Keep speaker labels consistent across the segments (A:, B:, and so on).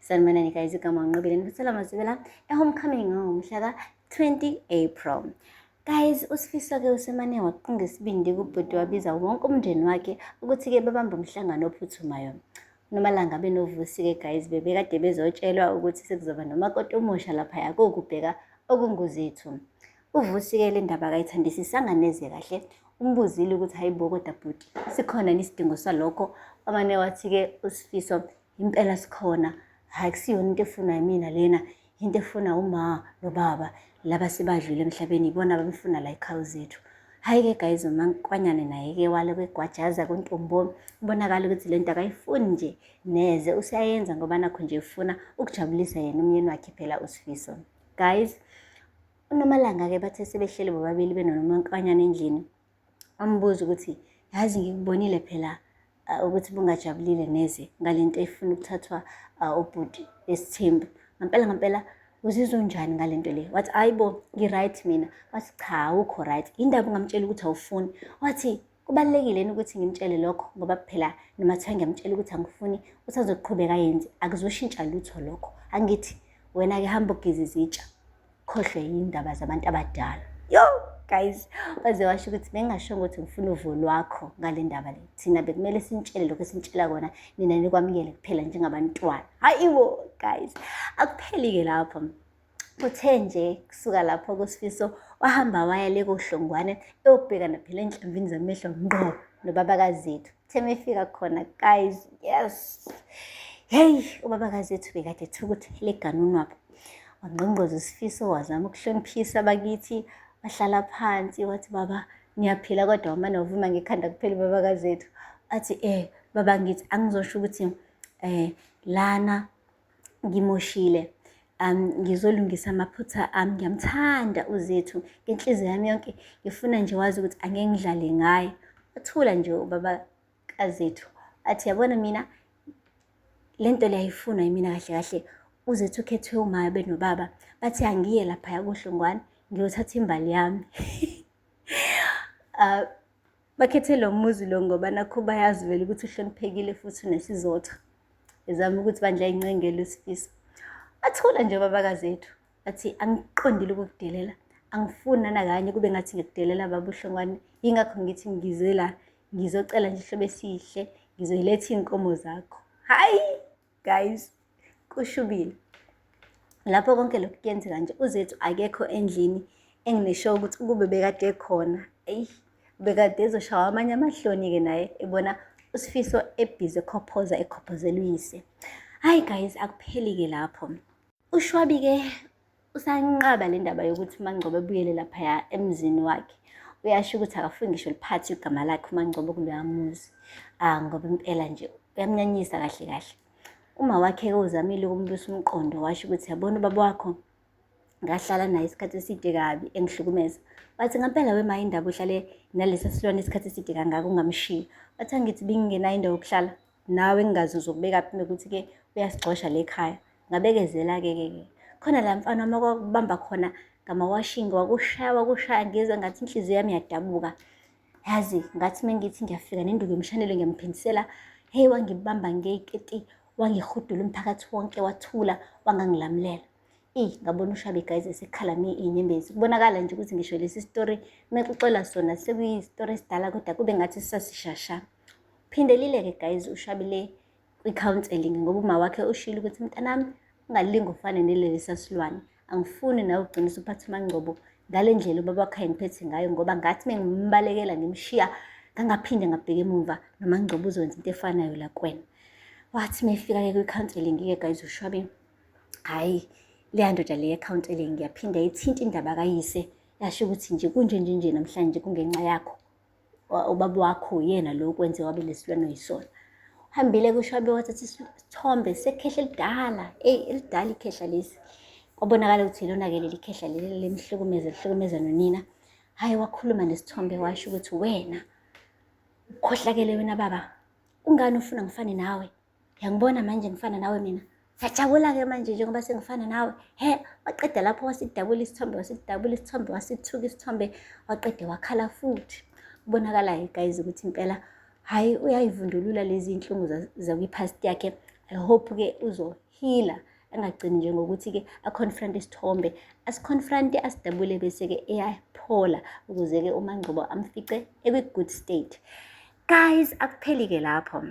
A: Sanibonani guys, igama uNqobile nifisela Mazibela e-homecoming ngomhla ka-20 April. Guys, uSifiso-ke usemane waqunga isibindi kubhuti wabiza wonke umndeni wakhe ukuthi-ke babambe umhlangano ophuthumayo. Nomalanga benoVusi-ke guys bebekade bezotshelwa ukuthi sekuzoba nomakoti omusha laphaya kokubheka okunguZethu. UVusi-ke le ndaba akayithandisisanga neze kahle, umbuzile ukuthi hayi bo kodwa bhuti sikhona yini isidingo salokho? Wamane wathi-ke uSifiso impela sikhona, hhayi kusiyona into efunwa yimina lena, into efuna uma nobaba laba sebadlule emhlabeni yibona abamfuna la ekhaya zethu. Hhayi-ke guys uMaNkwanyane naye-ke wale kwegwajaza kuntombo kubonakala ukuthi le nto akayifuni nje neze useyayenza ngoba nakho nje ufuna ukujabulisa yena umyeni wakhe phela uSifiso. Guys, uNomalanga-ke bathe sebehleli bobabili benoNomankanyana endlini ambuza ukuthi yazi ngikubonile phela ukuthi bungajabulile neze ngale nto efuna ukuthathwa ubhuti esithembu ngampela ngampela uzizwa unjani ngale nto le wathi hayi bo ngi-right mina wathi cha awukho right yindaba ungamtshela ukuthi awufuni wathi kubalulekile yini ukuthi ngimtshele lokho ngoba phela noma kuthiwa ngiyamtshela ukuthi angifuni usazoqhubeka yenze akuzoshintsha lutho lokho angithi wena-ke hamba ugeze izitsha khohlwe yindaba zabantu abadala yo guys waze washo ukuthi bengingashongo ukuthi ngifuna uvo lwakho ngale ndaba le thina bekumele sinitshele lokho esinitshela kona nina nikwamukele kuphela njengabantwana hayibo guys akupheli-ke lapho kuthe nje kusuka lapho kuSifiso wahamba waya le koHlongwane eyobhekana phela enhlamvini zamehlo ngqo nobabakazethu Kuthe mefika khona guys, yes. Hey, ubabakazi ethu bekade ethukuthele eganunwapha. Wangqongqoza uSifiso wazama ukuhloniphisa abakithi, wahlala phansi wathi baba ngiyaphila kodwa wamane wavuma ngekhanda kuphela ubabakazi ethu. Athi baba ngithi angizosho ukuthi lana ngimoshile ngizolungisa amaphutha ami ngiyamthanda uZethu ngenhliziyo yami yonke ngifuna nje wazi ukuthi angeke ngidlale ngaye wathula nje ubaba kaZethu athi yabona mina le nto le ayifunwa yimina kahle kahle uZethu ukhethwe umama benobaba bathi angiye laphaya koHlongwane ngiyothatha imbali yami Bakhethe lo muzi lo ngoba nakho bayazi vele ukuthi uhloniphekile futhi unesizotha. Ezama ukuthi bandla incengele uSifiso. Bathula nje babakazethu. Bathi angiqondile ukukudelela. Angifuni nanakanye kube ngathi ngikudelela baba uHlongwane. Yingakho ngithi ngize la ngizocela nje ihlobo esihle ngizoyiletha iy'nkomo zakho. Hhayi guys kushubile. Lapho konke lokhu kuyenzeka nje uZethu akekho endlini enginesho ukuthi ukube bekade ekhona eyi bekade ezoshawa amanye amahloni-ke naye ebona uSifiso ebhizi ekhophoza ekhophozela uyise. Hhayi guys akupheli-ke lapho. UShwabi-ke usanqaba le ndaba yokuthi uMangcobo ebuyele laphaya emzini wakhe. Uyasho ukuthi akafuni ngisho liphathe igama lakhe uMangcobo kuloya muzi. Ah, ngoba impela nje uyamnyanyisa kahle kahle. Uma wakhe-ke uzamile ukumbusa umqondo washo ukuthi yabona ubaba wakho ngahlala naye isikhathi eside kabi engihlukumeza. Wathi ngampela wema indaba uhlale nalesa silwane isikhathi eside kangaka ungamshiyi. Wathi angithi bingingenayo indawo yokuhlala nawe ngingazi uzokubeka phi ukuthi-ke uyasigxosha le khaya. Ngabekezela-ke ke ke. Khona la mfana wami kwakubamba khona ngamawashingi wakushaya wakushaya ngizwa ngathi inhliziyo yami iyadabuka. Yazi ngathi uma ngithi ngiyafika nenduku yomshanelo ngiyamphindisela, hey wangibamba ngey'keti wangihudula umphakathi wonke wathula wangangilamulela. Eyi ngabona uShabi guys esekhala iy'nyembezi. Kubonakala nje ukuthi ngisho lesi story mexoxela sona sekuyi-story esidala kodwa kube ngathi sisasishasha. Phindelile-ke guys uShabi le kwi-counselling ngoba uma wakhe ushilo ukuthi mntanami ungalingi ufane neleli sasilwane angifuni nawe ugcine usuphatha uMangcobo ngale ndlela ubaba wakhe ayengiphethe ngayo ngoba ngathi mengimbalekela ngimshiya ngangaphinde ngabheka emumva noMangcobo uzokwenza into efanayo la kuwena. Wathi mefika-ke kwi-counselling-ke guys uShwabi hhayi leya ndoda le ye-counselling yaphinde yayithinta indaba kayise yasho ukuthi nje kunje nje nje namhlanje kungenxa yakho ubaba wakho uyena lo okwenze wabe lesilwane oyisona. Uhambile kuShwabe wathatha isithombe sekhehla elidala, eyi elidala ikhehla lesi. Kwabonakala ukuthi ilona-ke leli khehla leli limhlukumeza lihlukumeza nonina. Hhayi wakhuluma nesithombe washo ukuthi wena ukhohlakele wena baba, kungani ufuna ngifane nawe? Uyangibona manje ngifana nawe mina? Ngiyajabula-ke manje njengoba sengifana nawe. He, waqeda lapho wasidabula isithombe, wasidabula isithombe, wasithuka isithombe, waqede wakhala futhi. Kubonakala-ke guys ukuthi impela hhayi uyayivundulula lezi iy'nhlungu zakwi-past yakhe. I hope-ke uzo-heal. ukuhila angagcini nje ngokuthi-ke a-confront isithombe, asi-confront-e asidabule bese-ke eyaphola ukuze-ke uMangcobo amfice ekwi-good state. Guys, akupheli-ke lapho.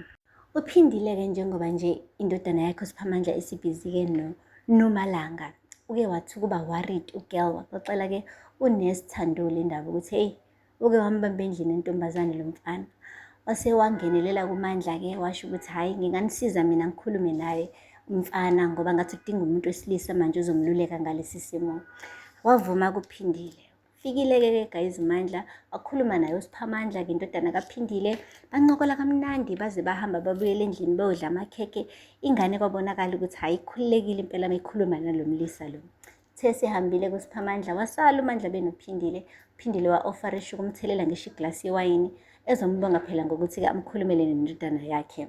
A: Uphindile-ke njengoba nje indodana yakhe uSiphamandla isibhizi-ke noNomalanga. Uke wathi ukuba worried u-girl waxoxela-ke unesi Thando le ndaba ukuthi hey uke wambamba endlini entombazane lo mfana. Wase wangenelela kuMandla-ke washo ukuthi hhayi nginganisiza mina ngikhulume naye umfana ngoba ngathi udinga umuntu wesilisa manje ozomluleka ngalesi simo. Wavuma kuPhindile. Fikile-ke ke guys uMandla wakhuluma naye uSiphamandla-ke indodana kaPhindile bancokola kamnandi baze bahamba babuyela endlini bayodla amakhekhe. Ingane kwabonakala ukuthi hhayi ikhululekile impela uma ikhuluma nalo mlisa lo. Uthe sehambile kuSiphamandla wasala uMandla benoPhindile. UPhindile wa-ofarisha ukumthelela ngisho iglasi yewayini ezombonga phela ngokuthi-ke amkhulumele nendodana yakhe.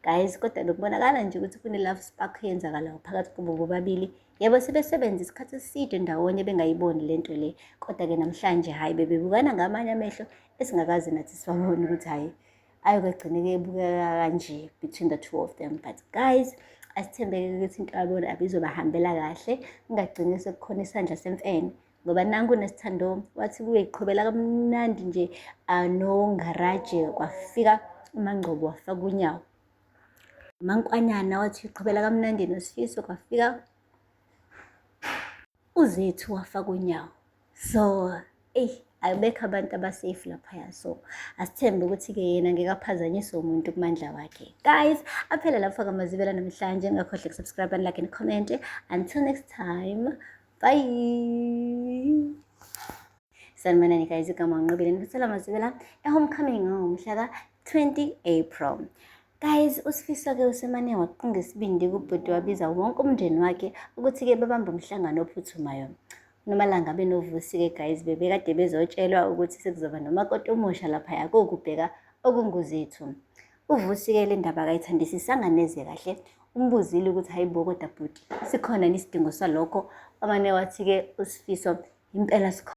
A: Guys, kodwa bekubonakala nje ukuthi kune-love spark eyenzakalayo phakathi kubo bobabili. Yebo, sebesebenza isikhathi eside ndawonye bengayiboni le nto le, kodwa-ke namhlanje hhayi bebebukana ngamanye amehlo esingakaze nathi siwabone ukuthi hhayi ayokagcine-ke ebukeka kanje between the two of them. But guys, asithembeke ukuthi into yabona abizobahambela kahle, kungagcini sekukhona isandla semfene ngoba nanku uNesithando wathi kuye iqhubela kamnandi nje nongaraje kwafika uMangcobo wafaka unyawo. Umankwanyana wathi uqhubela kamnandi noSifiso kwafika uZethu wafaka unyawo. So eyi abekho abantu aba-safe laphaya, so asithembe ukuthi-ke yena ngeke aphazanyiswe umuntu kumandla wakhe. Guys, aphela lapho kaMazibela namhlanje. Ngingakhohlwa uku-subscribe and like and comment. Until next time, bye. Sanibonani guys, igama uNqobile nifisela Mazibela e-homecoming ngomhla ka-20 April. Guys, uSifiso-ke usemane waqunga isibindi kubhuti wabiza wonke umndeni wakhe ukuthi-ke babambe umhlangano ophuthumayo. Nomalanga benoVusi-ke guys bebekade bezotshelwa ukuthi sekuzoba nomakoti omusha laphaya kokubheka okunguZethu. UVusi-ke le ndaba akayithandisisanga neze kahle, umbuzile ukuthi hayi bo kodwa bhuti sikhona yini isidingo salokho? Wamane wathi-ke uSifiso impela sikhona.